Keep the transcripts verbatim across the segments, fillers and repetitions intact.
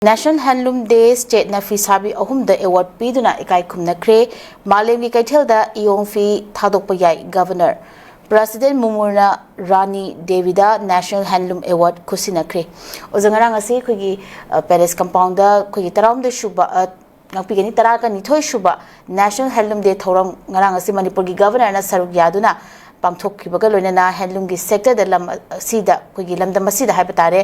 National Handloom Day state ꯅ ꯐꯤ ꯁꯥꯕꯤ ꯑꯍꯨꯝꯗ award ꯄꯤꯗꯨꯅ ꯏꯀꯥꯏ ꯈꯨꯝꯅꯈ꯭ꯔꯦ꯫ ꯃꯥꯂꯦꯝꯒꯤ ꯀꯩꯊꯦꯜꯗ ꯏꯌꯣꯡ ꯐꯤ ꯊꯥꯗꯣꯛꯄ ꯌꯥꯏ꯫ Governor President ꯃꯨꯃꯨꯔꯅ ꯔꯥꯅꯤ ꯗꯦꯕꯤꯗ National Handloom Award ꯈꯨꯠꯁꯤꯟꯅꯈ꯭ꯔꯦ꯫ ꯑꯣꯖꯥ, ꯉꯔꯥꯡ ꯑꯁꯤ ꯑꯩꯈꯣꯏꯒꯤ, ꯑ, Palace compound ꯗ ꯑꯩꯈꯣꯏꯒꯤ ꯇꯔꯥꯍꯨꯝꯗꯣꯏ ꯁꯨꯕ, ꯑ, ꯉꯥꯛꯄꯤꯒꯅꯤ, ꯇꯔꯥꯒ ꯅꯤꯊꯣꯏ ꯁꯨꯕ National Handloom Day ꯊꯧꯔꯝ ꯉꯔꯥꯡ ꯑꯁꯤ ꯃꯅꯤꯄꯨꯔꯒꯤ Governor ꯅ ꯁꯔꯨꯛ ꯌꯥꯗꯨꯅ ꯄꯥꯡꯊꯣꯛꯈꯤꯕꯒ ꯂꯣꯏꯅꯅ handloom ꯒꯤ sector ꯗ ꯂꯝ ꯑꯁꯤꯗ, ꯑꯩꯈꯣꯏꯒꯤ ꯂꯝꯗꯝ ꯑꯁꯤꯗ ꯍꯥꯏꯕ ꯇꯥꯔꯦ,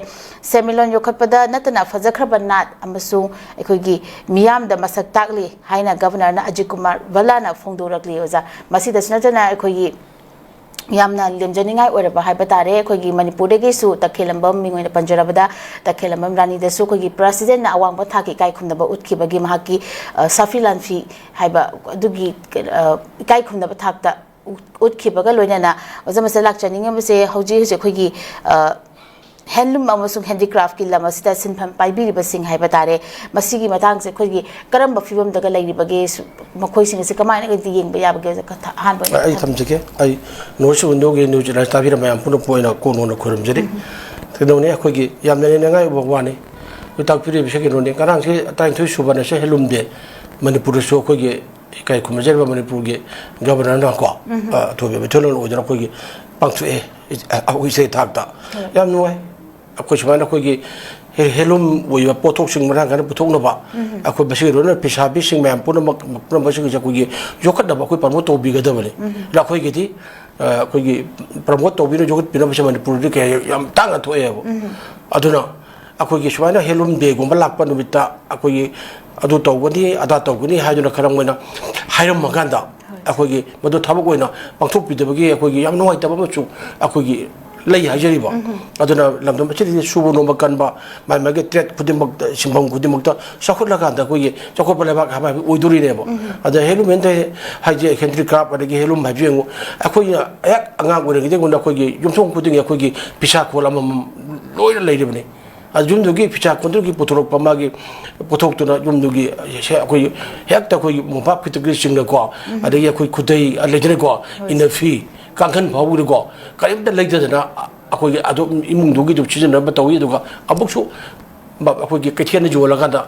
ꯁꯦꯟꯃꯤꯠꯂꯣꯟ ꯌꯣꯛꯈꯠꯄꯗ ꯅꯠꯇꯅ ꯐꯖꯈ꯭ꯔꯕ ꯅꯥꯠ ꯑꯃꯁꯨꯡ ꯑꯩꯈꯣꯏꯒꯤ ꯃꯤꯌꯥꯝꯗ ꯃꯁꯛ ꯇꯥꯛꯂꯤ ꯍꯥꯏꯅ Governor ꯅ ꯑꯖꯤꯠ ꯀꯨꯃꯥꯔ ꯚꯜꯂꯥꯅ ꯐꯣꯡꯗꯣꯔꯛꯂꯤ꯫ ꯑꯣꯖꯥ, ꯃꯁꯤꯗꯁꯨ ꯅꯠꯇꯅ ꯑꯩꯈꯣꯏꯒꯤ ꯌꯥꯝꯅ ꯂꯦꯝꯖꯅꯤꯡꯉꯥꯏ ꯑꯣꯏꯔꯕ ꯍꯥꯏꯕ ꯇꯥꯔꯦ, ꯑꯩꯈꯣꯏꯒꯤ ꯃꯅꯤꯄꯨꯔꯗꯒꯤꯁꯨ ꯇꯈꯦꯂꯝꯕꯝ, ꯃꯤꯡ ꯑꯣꯏꯅ ꯄꯟꯖꯔꯕꯗ, ꯇꯈꯦꯂꯝꯕꯝ ꯔꯥꯅꯤꯗꯁꯨ ꯑꯩꯈꯣꯏꯒꯤ President ꯅ ꯑꯋꯥꯡꯕ ꯊꯥꯛꯀꯤ ꯏꯀꯥꯏ ꯈꯨꯝꯅꯕ ꯎꯠꯈꯤꯕꯒꯤ ꯃꯍꯥꯛꯀꯤ, ꯑ, ꯁꯥꯐꯤ ꯂꯥꯟꯐꯤ ꯍꯥꯏꯕ ꯑꯗꯨꯒꯤ, ꯑ, ꯏꯀꯥꯏ ꯈꯨꯝꯅꯕ ꯊꯥꯛꯇ ꯎꯠ-, ꯎꯠꯈꯤꯕꯒ ꯂꯣꯏꯅꯅ, ꯑꯣꯖꯥ, ꯃꯁꯤꯗ ꯂꯥꯛꯆꯅꯤꯡꯉꯤꯕꯁꯦ, ꯍꯧꯖꯤꯛ ꯍꯧꯖꯤꯛ ꯑꯩꯈꯣꯏꯒꯤ, ꯑ, handloom ꯑꯃꯁꯨꯡ handicraft ꯀꯤ ꯂꯝ ꯑꯁꯤꯗ ꯁꯤꯟꯐꯝ ꯄꯥꯏꯕꯤꯔꯤꯕꯁꯤꯡ ꯍꯥꯏꯕ ꯇꯥꯔꯦ, ꯃꯁꯤꯒꯤ ꯃꯇꯥꯡꯁꯦ ꯑꯩꯈꯣꯏꯒꯤ ꯀꯔꯝꯕ ꯐꯤꯕꯝꯗꯒ ꯂꯩꯔꯤꯕꯒꯦ, ꯁꯨ-, ꯃꯈꯣꯏꯁꯤꯡ ꯑꯁꯤ ꯀꯃꯥꯏꯅꯒꯗꯤ ꯌꯦꯡꯕ ꯌꯥꯕꯒꯦ? ꯑꯣꯖꯥ, ꯈ-, ꯑꯍꯥꯟꯕ ꯑꯣꯏꯅ ꯑꯩ ꯊꯝꯖꯒꯦ꯫ ꯑꯩ North East Window ꯒꯤ news ꯂꯥꯏꯔꯤꯛ ꯇꯥꯕꯤꯔ ꯃꯌꯥꯝ ꯄꯨꯝꯅꯃꯛꯄꯨ ꯑꯩꯅ ꯀꯣꯛ ꯅꯧꯅ ꯈꯣꯏꯔꯝꯖꯔꯤ꯫ ꯀꯩꯗꯧꯅꯤ, ꯑꯩꯈꯣꯏꯒꯤ ꯌꯥꯝꯅ ꯌꯥꯅꯤꯡꯉꯥꯏ ꯑꯣꯏꯕ ꯋꯥꯅꯤ꯫ ꯑꯩꯈꯣꯏ ꯇꯥꯛꯄꯤꯔꯤꯕꯁꯤ ꯀꯩꯅꯣꯅꯤ, ꯉꯔꯥꯡꯁꯦ ꯇꯔꯥꯅꯤꯊꯣꯏ ꯁꯨꯕ National Handloom Day ꯃꯅꯤꯄꯨꯔꯗꯁꯨ ꯑꯩꯈꯣꯏꯒꯤ ꯏꯀꯥꯏ ꯈꯨꯝꯅꯖꯔꯤꯕ ꯃꯅꯤꯄꯨꯔꯒꯤ Governor ꯅ ꯀꯣ, ꯑ, ꯑꯊꯣꯏꯕ ꯃꯤꯊꯣꯏꯂꯣꯟ ꯑꯣꯏꯗꯅ ꯑꯩꯈꯣꯏꯒꯤ ꯄꯥꯡꯊꯣꯛꯑꯦ, ꯑꯩꯈꯣꯏ state ꯊꯥꯛꯇ꯫ ꯌꯥꯝ ꯅꯨꯡꯉꯥꯏ꯫ ꯑꯩꯈꯣꯏ ꯁꯨꯃꯥꯏꯅ ꯑꯩꯈꯣꯏꯒꯤ ꯍꯦ-, handloom ꯑꯣꯏꯕ ꯄꯣꯠꯊꯣꯛꯁꯤꯡ ꯃꯔꯥꯡ ꯀꯥꯏꯅ ꯄꯨꯊꯣꯛꯅꯕ, ꯑꯩꯈꯣꯏ ꯃꯁꯤꯒꯤ ꯂꯣꯏꯅ ꯐꯤꯁꯥꯕꯤꯁꯤꯡ ꯃꯌꯥꯝ ꯄꯨꯝꯅꯃꯛ, ꯄꯨꯝꯅꯃꯛꯁꯤꯡꯁꯦ ꯑꯩꯈꯣꯏꯒꯤ ꯌꯣꯛꯈꯠꯅꯕ ꯑꯩꯈꯣꯏ promote ꯇꯧꯕꯤꯒꯗꯕꯅꯤ꯫ ꯑꯗ ꯑꯩꯈꯣꯏꯒꯤꯗꯤ, ꯑ, ꯑꯩꯈꯣꯏꯒꯤ promote ꯇꯧꯕꯤꯅ ꯌꯣꯛꯈꯠꯄꯤꯅꯕꯁꯦ ꯃꯅꯤꯄꯨꯔꯗꯤ ꯀꯌꯥ ꯌꯥꯝ ꯇꯥꯡꯅ ꯊꯣꯛꯑꯦꯕ꯫ ꯑꯗꯨꯅ ꯑꯩꯈꯣꯏꯒꯤ ꯁꯨꯃꯥꯏꯅ Handloom Day ꯒꯨꯝꯕ ꯂꯥꯛꯄ ꯅꯨꯃꯤꯠꯇ ꯑꯩꯈꯣꯏꯒꯤ ꯑꯗꯨ ꯇꯧꯒꯅꯤ, ꯑꯗꯥ ꯇꯧꯒꯅꯤ ꯍꯥꯏꯗꯨꯅ ꯈꯔ ꯃꯣꯏꯅ ꯍꯥꯏꯔꯝꯃꯀꯥꯟꯗ, ꯑꯩꯈꯣꯏꯒꯤ ꯃꯗꯨ ꯊꯕꯛ ꯑꯣꯏꯅ ꯄꯥꯡꯊꯣꯛꯄꯤꯗꯕꯒꯤ ꯑꯩꯈꯣꯏꯒꯤ ꯌꯥꯝ ꯅꯨꯡꯉꯥꯏꯇꯕ ꯑꯃꯁꯨ ꯑꯩꯈꯣꯏꯒꯤ ꯂꯩ ꯍꯥꯏꯖꯔꯤꯕ꯫ ꯑꯗꯨꯅ ꯂꯝꯗꯝ ꯑꯁꯤꯗꯗꯤ ꯁꯨꯕ ꯅꯣꯝꯕ ꯀꯟꯕ, ꯃꯥꯒꯤ ꯃꯥꯒꯤ trade ꯈꯨꯗꯤꯡꯃꯛꯇ, ꯁꯤꯟꯐꯝ ꯈꯨꯗꯤꯡꯃꯛꯇ ꯆꯥꯎꯈꯠꯂꯀꯥꯟꯗ ꯑꯩꯈꯣꯏꯒꯤ ꯆꯥꯎꯈꯠꯄ ꯂꯩꯕꯥꯛ ꯍꯥꯏꯕ ꯍꯥꯏꯕ ꯑꯣꯏꯗꯣꯔꯤꯅꯦꯕ꯫ ꯑꯗ handloom ꯍꯥꯏ-, ꯍꯥꯏꯁꯦ handicraft ꯑꯗꯒꯤ handloom ꯍꯥꯏꯕꯁꯨ ꯌꯦꯡꯉꯨ, ꯑꯩꯈꯣꯏꯅ ꯍꯦꯛ ꯑꯉꯥꯡ ꯑꯣꯏꯔꯤꯉꯩꯗꯒꯤ ꯑꯩꯈꯣꯏꯒꯤ ꯌꯨꯝꯊꯣꯡ ꯈꯨꯗꯤꯡꯒꯤ ꯑꯩꯈꯣꯏꯒꯤ ꯐꯤꯁꯥ ꯀꯣꯜ ꯑꯃꯃꯝ ꯂꯣꯏꯅ ꯂꯩꯔꯤꯕꯅꯤ꯫ ꯑꯗꯨ ꯌꯨꯝꯗꯨꯒꯤ ꯐꯤꯁꯥ ꯀꯣꯟꯗꯨꯒꯤ ꯄꯨꯊꯣꯔꯛꯄ ꯃꯥꯒꯤ ꯄꯨꯊꯣꯛꯇꯨꯅ ꯌꯨꯝꯗꯨꯒꯤ ꯁꯦ-, ꯑꯩꯈꯣꯏ ꯍꯦꯛꯇ ꯑꯩꯈꯣꯏꯒꯤ ꯃꯣꯝꯄꯥꯛ ꯐꯤꯗꯛꯁꯤꯡꯅꯀꯣ, ꯑꯗꯒꯤ ꯑꯩꯈꯣꯏ ꯈꯨꯗꯩ, ꯑ, ꯂꯩꯗꯅꯀꯣ, inner ꯐꯤ, ꯀꯥꯡꯈꯟ ꯐꯥꯎꯕꯗꯀꯣ, ꯀꯔꯤꯝꯇ ꯂꯩꯇꯗꯅ ꯑꯩꯈꯣꯏꯒꯤ ꯑꯗꯨꯝ ꯏꯃꯨꯡꯗꯨꯒꯤ ꯑꯗꯨꯝ ꯁꯤꯖꯤꯟꯅꯕ ꯇꯧꯏ꯫ ꯑꯗꯨꯒ ꯑꯃꯨꯛꯁꯨ ꯑꯩꯈꯣꯏꯒꯤ ꯀꯩꯊꯦꯜꯗ ꯌꯣꯜꯂꯀꯥꯟꯗ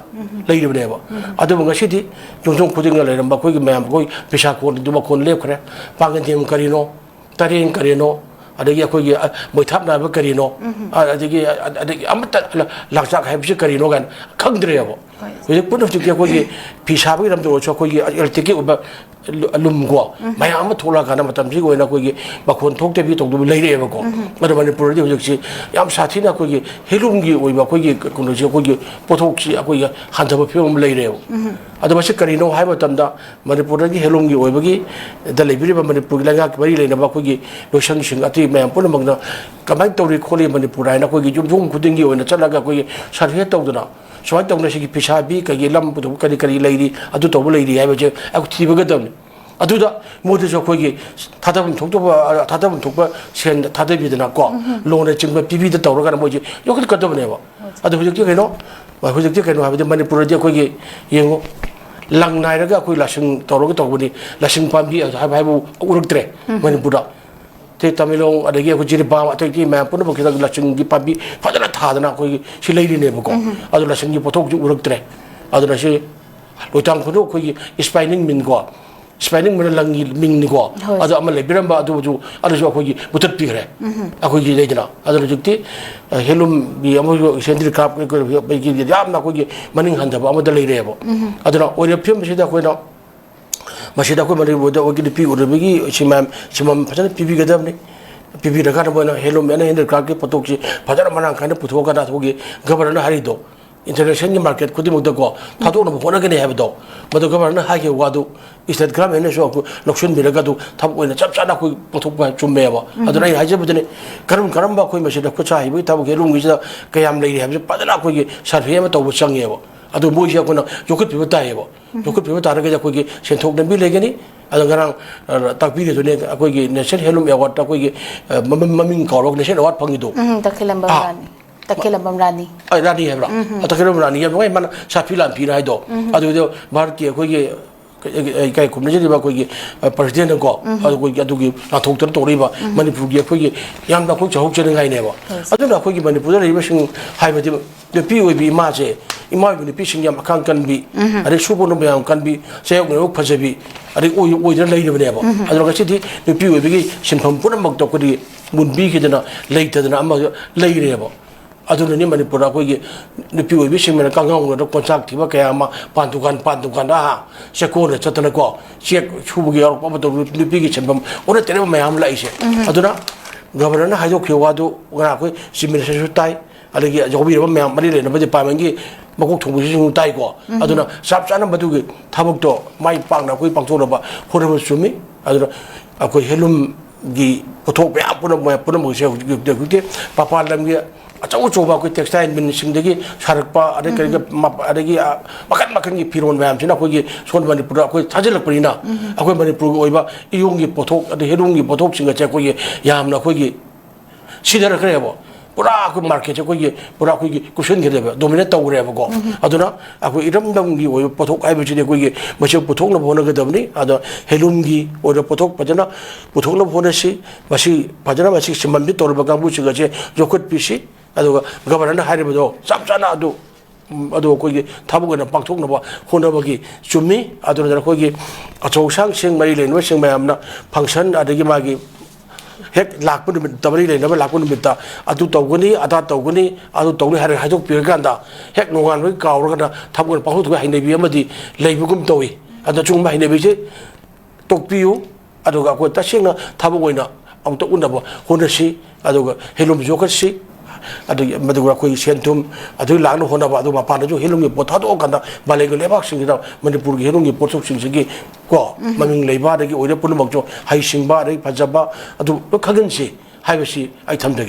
ꯂꯩꯔꯤꯕꯅꯦꯕ꯫ ꯑꯗꯨꯕꯨ ꯉꯁꯤꯗꯤ ꯌꯨꯝꯊꯣꯡ ꯈꯨꯗꯤꯡꯗ ꯂꯩꯔꯝꯕ ꯑꯩꯈꯣꯏꯒꯤ ꯃꯌꯥꯝ, ꯑꯩꯈꯣꯏ ꯐꯤꯁꯥ ꯀꯣꯟꯗꯨ ꯃꯈꯣꯟ ꯂꯦꯞꯈ꯭ꯔꯦ꯫ ꯄꯥꯡꯒꯟꯊꯦꯝ ꯀꯔꯤꯅꯣ, ꯇꯔꯦꯟ ꯀꯔꯤꯅꯣ, ꯑꯗꯒꯤ ꯑꯩꯈꯣꯏꯒꯤ, ꯑ, ꯃꯣꯏꯊꯥꯞ ꯅꯥꯏꯕ ꯀꯔꯤꯅꯣ, ꯑ, ꯑꯗꯒꯤ, ꯑ, ꯑꯗꯒꯤ ꯑꯃꯠꯇ ꯂ-, ꯂꯥꯡꯆꯥꯛ ꯍꯥꯏꯕꯁꯤ ꯀꯔꯤꯅꯣ ꯀꯥꯏꯅ ꯈꯪꯗ꯭ꯔꯦꯕ꯫ ꯍꯣꯏ꯫ ꯍꯧꯖꯤꯛ ꯄꯨꯟꯅ ꯍꯧꯖꯤꯛꯇꯤ ꯑꯩꯈꯣꯏꯒꯤ ꯐꯤ ꯁꯥꯕꯒꯤ ꯂꯝꯗ ꯑꯣꯏꯔꯁꯨ, ꯑꯩꯈꯣꯏꯒꯤ electric ꯀꯤ ꯑꯣꯏꯕ ꯂꯨ-, ꯂꯨꯝꯀꯣ, ꯃꯌꯥꯝ ꯑꯃ ꯊꯣꯛꯂꯛꯑꯀꯥꯟꯗ ꯃꯇꯝꯁꯤꯒꯤ ꯑꯣꯏꯅ ꯑꯩꯈꯣꯏꯒꯤ ꯃꯈꯣꯟ ꯊꯣꯛꯇꯕꯤ ꯇꯧꯗꯕꯤ ꯂꯩꯔꯛꯑꯦꯕꯀꯣ꯫ ꯑꯗꯣ ꯃꯅꯤꯄꯨꯔꯗꯗꯤ ꯍꯧꯖꯤꯛꯁꯤ ꯌꯥꯝ ꯁꯥꯊꯤꯅ ꯑꯩꯈꯣꯏꯒꯤ ꯍꯦꯟꯂꯨꯝꯒꯤ ꯑꯣꯏꯕ ꯑꯩꯈꯣꯏꯒꯤ ꯀꯩꯅꯣꯁꯤ, ꯑꯩꯈꯣꯏꯒꯤ ꯄꯣꯠꯊꯣꯛꯁꯤ ꯑꯩꯈꯣꯏꯒꯤ ꯍꯟꯊꯕ ꯐꯤꯕꯝ ꯑꯃ ꯂꯩꯔꯦꯕ꯫ ꯑꯗꯣ ꯃꯁꯤ ꯀꯔꯤꯅꯣ ꯍꯥꯏꯕ ꯃꯇꯝꯗ, ꯃꯅꯤꯄꯨꯔꯗꯒꯤ ꯍꯦꯟꯂꯨꯝꯒꯤ ꯑꯣꯏꯕꯒꯤ ꯗ ꯂꯩꯕꯤꯔꯤꯕ ꯃꯅꯤꯄꯨꯔꯒꯤ ꯂꯩꯉꯥꯛꯀꯤ ꯃꯔꯤ ꯂꯩꯅꯕ ꯑꯩꯈꯣꯏꯒꯤ ꯂꯣꯏꯁꯪꯁꯤꯡ ꯑꯇꯩ ꯃꯌꯥꯝ ꯄꯨꯝꯅꯃꯛꯅ ꯀꯃꯥꯏꯅ ꯇꯧꯔꯤ ꯈꯣꯠꯂꯤ ꯃꯅꯤꯄꯨꯔ ꯍꯥꯏꯅ ꯑꯩꯈꯣꯏꯒꯤ ꯌꯨꯝꯊꯣꯡ ꯈꯨꯗꯤꯡꯒꯤ ꯑꯣꯏꯅ ꯆꯠꯂꯒ ꯑꯩꯈꯣꯏꯒꯤ survey ꯇꯧꯗꯅ, ꯁꯨꯃꯥꯏꯅ ꯇꯧꯗꯅ ꯁꯤꯒꯤ ꯐꯤꯁꯥꯕꯤ ꯀꯩꯒꯤ ꯂꯝ ꯄꯨꯊꯣꯛꯄ ꯀꯔꯤ ꯀꯔꯤ ꯂꯩꯔꯤ, ꯑꯗꯨ ꯇꯧꯕ ꯂꯩꯔꯤ ꯍꯥꯏꯕꯁꯦ ꯑꯩꯈꯣꯏ ꯊꯤꯕꯒꯗꯕꯅꯤ꯫ ꯑꯗꯨꯗ ꯃꯣꯏꯗꯁꯨ ꯑꯩꯈꯣꯏꯒꯤ ꯊꯥꯗꯐꯝ ꯊꯣꯛꯇꯕ, ꯊꯥꯗꯐꯝ ꯊꯣꯛꯄ ꯁꯦꯟ ꯊꯥꯗꯕꯤꯗꯅ ꯀꯣ, ꯎꯝ꯫ ꯂꯣꯟꯅ ꯆꯤꯡꯕ ꯄꯤꯕꯤꯗ ꯇꯧꯔꯒꯅ ꯃꯣꯏꯁꯦ ꯌꯣꯛꯈꯠꯀꯗꯕꯅꯦꯕ꯫ ꯍꯣꯏ꯫ ꯑꯗꯣ ꯍꯧꯖꯤꯛꯇꯤ ꯀꯩꯅꯣ, ꯍꯧꯖꯤꯛꯇꯤ ꯀꯩꯅꯣ ꯍꯥꯏꯕꯗꯤ ꯃꯅꯤꯄꯨꯔꯗꯗꯤ ꯑꯩꯈꯣꯏꯒꯤ, ꯌꯦꯡꯉꯨ, ꯂꯪ ꯅꯥꯏꯔꯒ ꯑꯩꯈꯣꯏ ꯂꯥꯁꯤꯡ ꯇꯧꯔꯒ ꯇꯧꯕꯅꯤ, ꯂꯥꯁꯤꯡ ꯄꯥꯝꯕꯤ ꯍꯥꯏꯕ ꯍꯥꯏꯕꯨ ꯎꯔꯛꯇ꯭ꯔꯦ꯫ ꯎꯝ꯫ ꯃꯅꯤꯄꯨꯔꯗ꯫ ꯁꯤ ꯇꯃꯦꯡꯂꯣꯡ, ꯑꯗꯒꯤ ꯑꯩꯈꯣꯏ ꯖꯤꯔꯤꯕꯥꯝ, ꯑꯇꯩ ꯑꯇꯩ ꯃꯌꯥꯝ ꯄꯨꯝꯅꯃꯛꯁꯤꯗ ꯂꯁꯤꯡꯒꯤ ꯄꯥꯝꯕꯤ ꯐꯖꯅ ꯊꯥꯗꯅ ꯑꯩꯈꯣꯏꯒꯤ ꯁꯤ ꯂꯩꯔꯤꯅꯦꯕꯀꯣ꯫ ꯎꯝ꯫ ꯑꯗꯨ ꯂꯁꯤꯡꯒꯤ ꯄꯣꯠꯊꯣꯛꯁꯨ ꯎꯔꯛꯇ꯭ꯔꯦ꯫ ꯑꯗꯨꯅ ꯁꯤ ꯂꯣꯏꯇꯥꯡ ꯈꯨꯅꯨ ꯑꯩꯈꯣꯏꯒꯤ spinning mill ꯀꯣ, spinning mill ꯂꯪꯒꯤ ꯃꯤꯡꯅꯤꯀꯣ꯫ ꯍꯣꯏ꯫ ꯑꯗꯨ ꯑꯃ ꯂꯩꯕꯤꯔꯝꯕ ꯑꯗꯨꯁꯨ, ꯑꯗꯨꯁꯨ ꯑꯩꯈꯣꯏꯒꯤ ꯃꯨꯊꯠꯄꯤꯈ꯭ꯔꯦ꯫ ꯎꯝ꯫ ꯑꯩꯈꯣꯏꯒꯤ ꯂꯩꯗꯅ꯫ ꯑꯗꯨꯅ ꯍꯧꯖꯤꯛꯇꯤ, ꯑ, ꯍꯦꯟꯂꯨꯝꯒꯤ ꯑꯃꯁꯨ handicraft ꯌꯥꯝꯅ ꯑꯩꯈꯣꯏꯒꯤ ꯃꯅꯤꯡ ꯍꯟꯊꯕ ꯑꯃꯗ ꯂꯩꯔꯦꯕ꯫ ꯎꯝ꯫ ꯑꯗꯨꯅ ꯑꯣꯏꯔꯤꯕ ꯐꯤꯕꯝꯁꯤꯗ ꯑꯩꯈꯣꯏꯅ ꯃꯁꯤꯗ ꯑꯩꯈꯣꯏ ꯃꯅꯤꯄꯨꯔꯗ ꯑꯣꯏꯒꯤ ꯅꯨꯄꯤ ꯑꯣꯏꯔꯤꯕꯒꯤ ꯁꯤꯟꯃꯥ-, ꯁꯤꯟꯐꯝ ꯐꯖꯅ ꯄꯤꯕꯤꯒꯗꯕꯅꯤ꯫ ꯄꯤꯕꯤꯔꯀꯥꯟꯗ ꯃꯣꯏꯅ handloom and handicraft ꯀꯤ ꯄꯣꯠꯊꯣꯛꯁꯤ ꯐꯖꯅ ꯃꯔꯥꯡ ꯀꯥꯏꯅ ꯄꯨꯊꯣꯛꯑꯀꯥꯟꯗ ꯑꯩꯈꯣꯏꯒꯤ government ꯅ ꯍꯥꯏꯔꯤꯗꯣ, international ꯒꯤ market ꯈꯨꯗꯤꯡꯃꯛꯇꯀꯣ ꯊꯥꯗꯣꯛꯅꯕ ꯍꯣꯠꯅꯒꯅꯤ ꯍꯥꯏꯕꯗꯣ, ꯃꯗꯨ government ꯅ ꯍꯥꯏꯈꯤꯕ ꯋꯥꯗꯨ state government ꯅꯁꯨ ꯑꯩꯈꯣꯏ ꯂꯧꯁꯤꯟꯕꯤꯔꯒ ꯑꯗꯨ ꯊꯕꯛ ꯑꯣꯏꯅ ꯆꯞ ꯆꯥꯅ ꯑꯩꯈꯣꯏ ꯄꯨꯊꯣꯛꯄ ꯆꯨꯝꯃꯦꯕ꯫ ꯎꯝ꯫ ꯑꯗꯨꯅ ꯑꯩꯅ ꯍꯥꯏꯖꯕꯗꯨꯅꯤ, ꯀꯔꯝ ꯀꯔꯝꯕ ꯑꯩꯈꯣꯏ ꯃꯁꯤꯗ ꯈꯨꯠꯁꯥ ꯍꯩꯕꯒꯤ ꯊꯕꯛ handloom ꯒꯤꯁꯤꯗ ꯀꯌꯥꯝ ꯂꯩꯔꯤ ꯍꯥꯏꯕꯁꯤ ꯐꯖꯅ ꯑꯩꯈꯣꯏꯒꯤ survey ꯑꯃ ꯇꯧꯕ ꯆꯪꯉꯦꯕ꯫ ꯑꯗꯨ ꯃꯣꯏꯁꯦ ꯑꯩꯈꯣꯏꯅ ꯌꯣꯛꯈꯠꯄꯤꯕ ꯇꯥꯏꯌꯦꯕ꯫ ꯎꯝ꯫ ꯌꯣꯛꯈꯠꯄꯤꯕ ꯇꯥꯔꯒꯗꯤ ꯑꯩꯈꯣꯏꯒꯤ ꯁꯦꯟꯊꯣꯛ ꯂꯝꯕꯤ ꯂꯩꯒꯅꯤ꯫ ꯑꯗꯣ ꯉꯔꯥꯡ, ꯑ, ꯇꯥꯛꯄꯤꯔꯤꯗꯨꯅꯦ, ꯑꯩꯈꯣꯏꯒꯤ National Handloom Award ꯇ ꯑꯩꯈꯣꯏꯒꯤ, ꯑ, ꯃꯃꯤꯡ, ꯃꯃꯤꯡ ꯀꯥꯎꯔꯒ National Award ꯐꯪꯉꯤꯗꯣ꯫ ꯎꯝ, ꯇꯈꯦꯂꯝꯕꯝ ꯑꯥ꯫ ꯔꯥꯅꯤ꯫ ꯇꯈꯦꯂꯝꯕꯝ ꯔꯥꯅꯤ꯫ ꯑ, ꯔꯥꯅꯤ ꯍꯥꯏꯕ꯭ꯔꯥ? ꯎꯝ, ꯎꯝ꯫ ꯑ, ꯇꯈꯦꯂꯝꯕꯝ ꯔꯥꯅꯤ ꯌꯥꯝ ꯅꯨꯡꯉꯥꯏ, ꯃꯥꯅ ꯁꯥꯐꯤ ꯂꯥꯟꯐꯤꯅ ꯍꯥꯏꯗꯣ꯫ ꯎꯝ꯫ ꯑꯗꯨꯗꯣ ꯚꯥꯔꯠꯀꯤ ꯑꯩꯈꯣꯏꯒꯤ ꯏꯀꯥꯏ ꯈꯨꯝꯅꯖꯔꯤꯕ ꯑꯩꯈꯣꯏꯒꯤ ꯄ꯭ꯔꯁꯤꯗꯦꯟꯅꯀꯣ, ꯑꯩꯈꯣꯏꯒꯤ ꯑꯗꯨꯒꯤ ꯂꯥꯟꯊꯣꯛꯇꯅ ꯇꯧꯔꯛꯏꯕ ꯃꯅꯤꯄꯨꯔꯒꯤ ꯑꯩꯈꯣꯏꯒꯤ ꯌꯥꯝꯅ ꯑꯩꯈꯣꯏ ꯆꯥꯎꯊꯣꯛꯆꯅꯤꯡꯉꯥꯏꯅꯦꯕ꯫ ꯑꯗꯨꯅ ꯑꯩꯈꯣꯏꯒꯤ ꯃꯅꯤꯄꯨꯔꯗ ꯂꯩꯔꯤꯕꯁꯤꯡ ꯍꯥꯏꯕꯗꯤ ꯅꯨꯄꯤ ꯑꯣꯏꯕꯤ ꯏꯃꯥꯁꯦ, ꯏꯃꯥ ꯑꯣꯏꯕꯤ ꯅꯨꯄꯤꯁꯤꯡ ꯌꯥꯝ ꯑꯈꯥꯡ ꯀꯟꯕꯤ, ꯑꯗꯩ ꯁꯨꯕ ꯅꯣꯝꯕ ꯌꯥꯝ ꯀꯟꯕꯤ, ꯆꯌꯥꯎ ꯅꯣꯏꯌꯥꯎ ꯐꯖꯕꯤ, ꯑꯗꯩ ꯑꯣꯏ-, ꯑꯣꯏꯗꯅ ꯂꯩꯔꯕꯅꯦꯕ꯫ ꯑꯗꯨꯅ ꯉꯁꯤꯗꯤ ꯅꯨꯄꯤ ꯑꯣꯏꯕꯒꯤ ꯁꯤꯟꯐꯝ ꯄꯨꯝꯅꯃꯛꯇꯣ ꯑꯩꯈꯣꯏꯗꯤ ꯃꯨꯟꯕꯤꯈꯤꯗꯅ ꯂꯩꯇꯗꯅ ꯑꯃ ꯂꯩꯔꯦꯕ꯫ ꯑꯗꯨꯅꯅꯤ ꯃꯅꯤꯄꯨꯔꯗ ꯑꯩꯈꯣꯏꯒꯤ ꯅꯨꯄꯤ ꯑꯣꯏꯕꯤꯁꯤꯡꯅ ꯀꯪꯉꯥꯎꯅꯗ ꯀꯣꯟꯆꯥꯛ ꯊꯤꯕ ꯀꯌꯥ ꯑꯃ, ꯄꯥꯟ ꯗꯨꯀꯥꯟ, ꯄꯥꯟ ꯗꯨꯀꯥꯟꯗ, ꯑꯍꯥ, ꯆꯦꯛꯀꯣꯟꯗ ꯆꯠꯇꯅꯀꯣ, ꯆꯦꯛ ꯁꯨꯕꯒꯤ ꯌꯥꯎꯔꯛꯄ ꯑꯃ ꯇꯧꯕ, ꯅꯨꯄꯤꯒꯤ ꯁꯤꯟꯐꯝ ꯑꯣꯟꯅ ꯇꯩꯅꯕ ꯃꯌꯥꯝ ꯑꯃ ꯂꯥꯛꯏꯁꯦ꯫ ꯑꯗꯨꯅ ꯒꯚꯔꯅꯔꯅ ꯍꯥꯏꯗꯣꯛꯈꯤꯕ ꯋꯥꯗꯨ ꯉꯔꯥꯡ ꯑꯩꯈꯣꯏ ꯆꯤꯐ ꯃꯤꯅꯤꯁꯇꯔꯁꯨ ꯇꯥꯏ, ꯑꯗꯒꯤ ꯌꯥꯎꯕꯤꯔꯕ ꯃꯌꯥꯝ ꯃꯔꯤ ꯂꯩꯅꯕ ꯗꯤꯄꯥꯔꯠꯃꯦꯟꯒꯤ ꯃꯀꯣꯛ ꯊꯣꯡꯕꯁꯤꯡꯁꯨ ꯇꯥꯏꯀꯣ꯫ ꯑꯗꯨꯅ ꯆꯞ ꯆꯥꯅ ꯃꯗꯨꯒꯤ ꯊꯕꯛꯇꯣ ꯃꯥꯏ ꯄꯥꯛꯅ ꯑꯩꯈꯣꯏ ꯄꯥꯡꯊꯣꯛꯅꯕ ꯍꯣꯠꯅꯕ ꯆꯨꯝꯃꯤ꯫ ꯑꯗꯨꯅ ꯑꯩꯈꯣꯏ ꯍꯦꯟꯂꯨꯝꯒꯤ ꯄꯣꯠꯊꯣꯛ ꯃꯌꯥꯝ ꯄꯨꯝꯅꯃꯛ, ꯄꯨꯝꯅꯃꯛꯁꯦ ꯍꯧꯖꯤꯛ, ꯍꯧꯖꯤꯛ, ꯍꯧꯖꯤꯛꯇꯤ ꯃꯄꯥꯟ ꯂꯝꯒꯤ ꯑꯆꯧ ꯑꯆꯧꯕ ꯑꯩꯈꯣꯏ textile millꯁꯤꯡꯗꯒꯤ ꯁꯥꯔꯛꯄ, ꯑꯗꯩ ꯀꯔꯤꯒ ꯃꯄ-, ꯑꯗꯒꯤ, ꯑ, ꯃꯈꯟ ꯃꯈꯟꯒꯤ ꯐꯤꯔꯣꯜ ꯃꯌꯥꯝꯁꯤꯅ ꯑꯩꯈꯣꯏꯒꯤ ꯁꯣꯝ ꯃꯅꯤꯄꯨꯔꯗ ꯑꯩꯈꯣꯏ ꯊꯥꯖꯤꯜꯂꯛꯄꯅꯤꯅ, ꯑꯩꯈꯣꯏ ꯃꯅꯤꯄꯨꯔꯒꯤ ꯑꯣꯏꯕ ꯏꯌꯣꯡꯒꯤ ꯄꯣꯠꯊꯣꯛ, ꯑꯗꯩ ꯍꯦꯟꯂꯨꯝꯒꯤ ꯄꯣꯠꯊꯣꯛꯁꯤꯡ ꯑꯁꯦ ꯑꯩꯈꯣꯏꯒꯤ ꯌꯥꯝꯅ ꯑꯩꯈꯣꯏꯒꯤ ꯁꯤꯊꯔꯛꯈ꯭ꯔꯦꯕ꯫ ꯄꯨꯔꯥ ꯑꯩꯈꯣꯏ marketꯁꯦ ꯑꯩꯈꯣꯏꯒꯤ ꯄꯨꯔꯥ ꯑꯩꯈꯣꯏꯒꯤ ꯀꯨꯞꯁꯤꯟꯈ꯭ꯔꯦꯕ, dominate ꯇꯧꯈ꯭ꯔꯦꯕꯀꯣ꯫ ꯑꯗꯨꯅ ꯑꯩꯈꯣꯏ ꯏꯔꯝꯗꯝꯒꯤ ꯑꯣꯏꯕ ꯄꯣꯠꯊꯣꯛ ꯍꯥꯏꯕꯁꯤꯗꯤ ꯑꯩꯈꯣꯏꯒꯤ ꯃꯁꯤ ꯄꯨꯊꯣꯛꯅꯕ ꯍꯣꯠꯅꯒꯗꯕꯅꯤ꯫ ꯑꯗꯣ ꯍꯦꯟꯂꯨꯝꯒꯤ ꯑꯣꯏꯕ ꯄꯣꯠꯊꯣꯛ ꯐꯖꯅ ꯄꯨꯊꯣꯛꯅꯕ ꯍꯣꯠꯅꯁꯤ꯫ ꯃꯁꯤ ꯐꯖꯅ ꯃꯁꯤ ꯁꯤꯟꯐꯝꯁꯤ ꯇꯧꯔꯤꯕ ꯀꯥꯡꯕꯨꯁꯤꯡ ꯑꯁꯦ ꯌꯣꯛꯈꯠꯄꯤꯁꯤ꯫ ꯑꯗꯨꯒ ꯒꯚꯔꯅꯔꯅ ꯍꯥꯏꯔꯤꯕꯗꯣ ꯆꯞ ꯆꯥꯅ ꯑꯗꯨ, ꯎꯝ, ꯑꯗꯨ ꯑꯩꯈꯣꯏꯒꯤ ꯊꯕꯛ ꯑꯣꯏꯅ ꯄꯥꯡꯊꯣꯛꯅꯕ ꯍꯣꯠꯅꯕꯒꯤ ꯆꯨꯝꯃꯤ꯫ ꯑꯗꯨꯅ ꯑꯩꯈꯣꯏꯒꯤ ꯑꯆꯧ ꯑꯁꯥꯡꯁꯤꯡ, ꯃꯔꯤ ꯂꯩꯅꯕꯁꯤꯡ ꯃꯌꯥꯝꯅ function ꯑꯗꯒꯤ ꯃꯥꯒꯤ ꯍꯦꯛ ꯂꯥꯛꯄ ꯅꯨꯃꯤꯠꯇ, ꯃꯔꯤ ꯂꯩꯅꯕ ꯂꯥꯛꯄ ꯅꯨꯃꯤꯠꯇ ꯑꯗꯨ ꯇꯧꯒꯅꯤ, ꯑꯗꯥ ꯇꯧꯒꯅꯤ, ꯑꯗꯨ ꯇꯧꯅꯤ ꯍꯥꯏꯔꯒ ꯍꯥꯏꯗꯣꯛꯄꯤꯔꯀꯥꯟꯗ ꯍꯦꯛ ꯅꯣꯡꯉꯥꯟꯕꯒꯤ ꯀꯥꯎꯔꯒꯅ ꯊꯕꯛ ꯑꯣꯏꯅ ꯄꯥꯡꯊꯣꯛꯇꯕꯒꯤ ꯍꯩꯅꯕꯤ ꯑꯃꯗꯤ ꯂꯩꯕꯒꯨꯝ ꯇꯧꯏ꯫ ꯑꯗꯣ ꯑꯆꯨꯝꯕ ꯍꯩꯅꯕꯤꯁꯦ ꯇꯣꯛꯄꯤꯌꯨ꯫ ꯑꯗꯨꯒ ꯑꯩꯈꯣꯏ ꯇꯁꯦꯡꯅ ꯊꯕꯛ ꯑꯣꯏꯅ ꯑꯃꯨꯛꯇ ꯎꯅꯕ ꯍꯣꯠꯅꯁꯤ꯫ ꯑꯗꯨꯒ ꯍꯦꯟꯂꯨꯝ ꯌꯣꯛꯈꯠꯁꯤ꯫ ꯑꯗꯨꯒꯤ, ꯃꯗꯨꯒ ꯑꯩꯈꯣꯏꯒꯤ ꯁꯦꯟ ꯊꯨꯝ ꯑꯗꯨ ꯂꯥꯛꯅꯕ ꯍꯣꯠꯅꯕ, ꯑꯗꯨ ꯃꯄꯥꯟꯗꯁꯨ ꯍꯦꯟꯂꯨꯝꯒꯤ ꯄꯣꯠ ꯊꯥꯗꯣꯛꯑꯀꯥꯟꯗ ꯃꯥꯂꯦꯝꯒꯤ ꯂꯩꯕꯥꯛꯁꯤꯡꯁꯤꯗ ꯃꯅꯤꯄꯨꯔꯒꯤ ꯍꯦꯟꯂꯨꯝꯒꯤ ꯄꯣꯠꯊꯣꯛꯁꯤꯡꯁꯤꯒꯤ ꯀꯣ, ꯃꯃꯤꯡ ꯂꯩꯕ, ꯑꯗꯒꯤ ꯑꯣꯏꯔ ꯄꯨꯝꯅꯃꯛꯁꯨ ꯍꯩꯁꯤꯡꯕ, ꯑꯗꯒꯤ ꯐꯖꯕ, ꯑꯗꯨ ꯂꯣꯏ ꯈꯪꯍꯟꯁꯤ ꯍꯥꯏꯕꯁꯤ ꯑꯩ ꯊꯝꯖꯒꯦ꯫